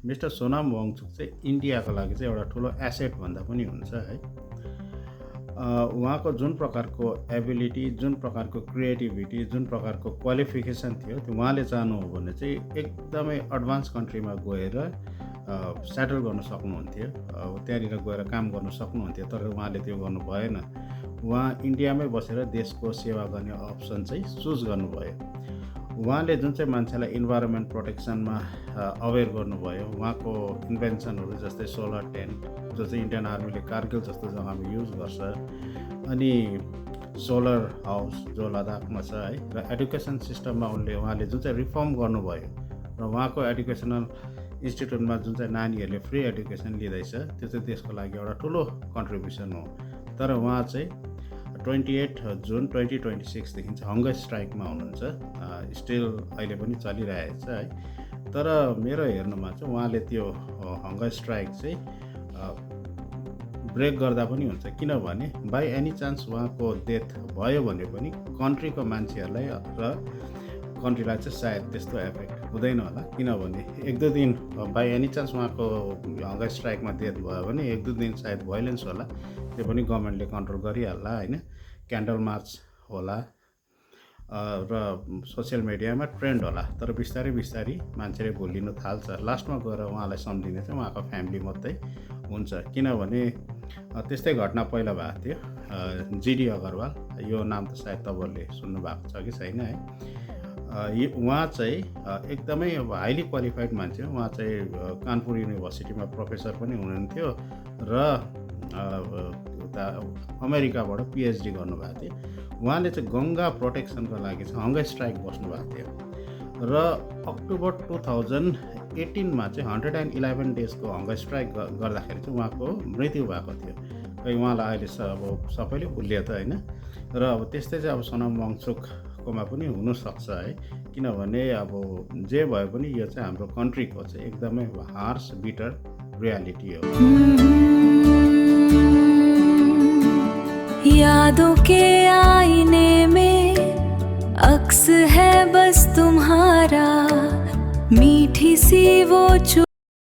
Mister Sonam Wangchuck चाहिँ इन्डियाको लागि चाहिँ एउटा ठुलो एसेट भन्दा पनि हुन्छ है। उहाँको जुन प्रकारको एबिलिटी, जुन प्रकारको क्रिएटिभिटी, जुन प्रकारको क्वालिफिकेसन थियो, त्यो उहाँले चाहनु हो भने चाहिँ एकदमै एडभान्स कन्ट्रीमा गएर सेटल गर्न सक्नुहुन्थ्यो, त्यहाँनिर गएर काम गर्न सक्नुहुन्थ्यो। तर उहाँले त्यो गर्नु भएन। उहाँ इन्डियामै बसेर देशको सेवा गर्ने अप्सन चाहिँ चुज गर्नुभयो। उहाँले जुन चाहिँ मान्छेलाई इन्भाइरोमेन्ट प्रोटेक्सनमा अवेर गर्नुभयो, उहाँको इन्भेन्सनहरू जस्तै सोलर टेन्ट, जो चाहिँ इन्डियन आर्मीले कारगिल जस्तो जग्गामा युज गर्छ, अनि सोलर हाउस जो लद्दाखमा छ है, र एडुकेसन सिस्टममा उहाँले जुन चाहिँ रिफर्म गर्नुभयो र उहाँको एडुकेसनल इन्स्टिट्युटमा जुन चाहिँ नानीहरूले फ्री एडुकेसन लिँदैछ, त्यो चाहिँ देशको लागि एउटा ठुलो कन्ट्रिब्युसन हो। तर उहाँ चाहिँ 28 जुन 2026देखि चाहिँ हङ्गर स्ट्राइकमा हुनुहुन्छ। स्टिल अहिले पनि चलिरहेको छ है। तर मेरो हेर्नुमा चाहिँ उहाँले त्यो हङ्गर स्ट्राइक चाहिँ ब्रेक गर्दा पनि हुन्छ, किनभने बाई एनी चान्स उहाँको डेथ भयो भने पनि कन्ट्रीको मान्छेहरूलाई र कन्ट्रीलाई चाहिँ सायद त्यस्तो एफेक्ट हुँदैन होला। किनभने 1-2 दिन बाई एनी चान्स उहाँको हङ्गर स्ट्राइकमा डेथ भयो भने 1-2 दिन सायद भाइलेन्स होला, त्यो पनि गभर्मेन्टले कन्ट्रोल गरिहाल्ला होइन। क्यान्डल मार्च होला र सोसियल मिडियामा ट्रेन्ड होला। तर बिस्तारै बिस्तारै मान्छेले भुलिन थाल्छ। लास्टमा गएर उहाँलाई सम्झिने चाहिँ उहाँको फ्यामिली मात्रै हुन्छ। किनभने त्यस्तै घटना पहिला भएको थियो, जिडी अग्रवाल, यो नाम त सायद तपाईँहरूले सुन्नुभएको छ कि छैन है। उहाँ चाहिँ एकदमै हाइली क्वालिफाइड मान्छे। उहाँ चाहिँ कानपुर युनिभर्सिटीमा प्रोफेसर पनि हुनुहुन्थ्यो र उता अमेरिकाबाट पिएचडी गर्नुभएको थियो। उहाँले चाहिँ गङ्गा प्रोटेक्सनको लागि चाहिँ हङ्गर स्ट्राइक बस्नुभएको थियो र अक्टोबर 2018मा चाहिँ 111 डेजको हङ्गर स्ट्राइक गर्दाखेरि चाहिँ उहाँको मृत्यु भएको थियो। खै उहाँलाई अहिले अब सबैले भुलियो त होइन। र अब त्यस्तै चाहिँ अब सोनाम वाङचुककोमा पनि हुनसक्छ है। किनभने अब जे भए पनि यो चाहिँ हाम्रो कन्ट्रीको चाहिँ एकदमै हार्स बिटर रियालिटी हो। यादों के आईने में अक्स है बस तुम्हारा, मीठी सी वो